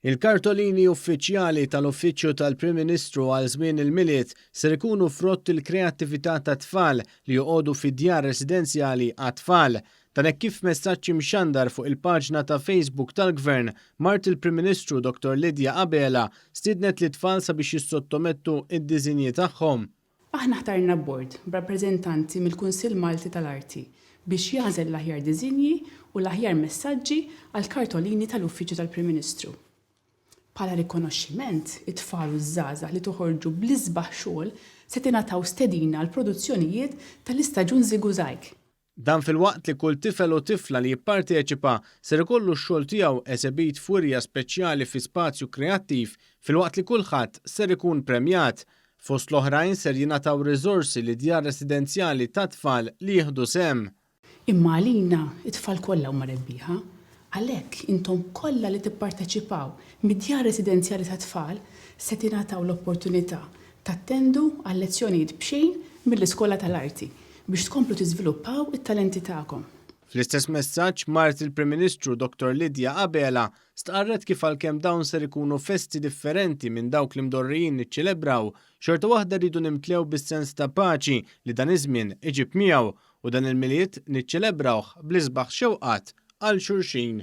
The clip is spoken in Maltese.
Il-kartolini uffiċjali tal-Uffiċċju tal-Prim Ministru għal żmien il-Milied ser ikunu frott il-kreattività tat-tfal li joqogħdu fi djar residenzjali għat-tfal. Dan hekk kif messaġġ imxandar fuq il-paġna ta' Facebook tal-Gvern, mart il-Prim Ministru Dottor Lydia Abela stiednet lit-tfal sabiex jissottomettu d-diżinji tagħhom. Aħna ħtarna bord b'rappreżentanti mill-Kunsill Malti tal-Arti biex jagħżel l-aħjar diżinji u l-aħjar messaġġi għall-kartolini tal-Uffiċċju tal-Prim Ministru. Bħala rikonoxximent, it-tfal u ż-żgħażagħ li toħorġu bl-isbaħ xogħol se tingħataw stedina għall-produzzjonijiet tal-istaġun Żigużajg. Dan filwaqt li kull tifel u tifla li jipparteċipa ser ikollu x-xogħol tiegħu esebit f'wirja speċjali fi spazju kreattiv filwaqt li kulħadd ser ikun premjat. Fost l-oħrajn ser jingħataw riżorsi lid-djar residenzjali tat-tfal li jieħdu sehem. Imma għalina, it-tfal kollha huma rebbieħa. Għalhekk, intom kollha li tipparteċipaw mid-djar residenzjali tat-tfal se tingħataw l-opportunità tattendu għal lezzjonijiet b'xejn mill-Iskola tal-Arti biex tkomplu tiżviluppaw it-talenti tagħkom. Fl-istess messaġġ, mart il-Prim Ministru Dottor Lydia Abela stqarret kif għalkemm dawn ser ikunu festi differenti minn dawk li mdorrijin niċċelebraw, xorta waħda rridu nimtlew bis-sens ta' paċi li dan iż-żmien iġib miegħu u dan il-Milied niċċelebrawh bl-isbaħ xewqat għal xulxin.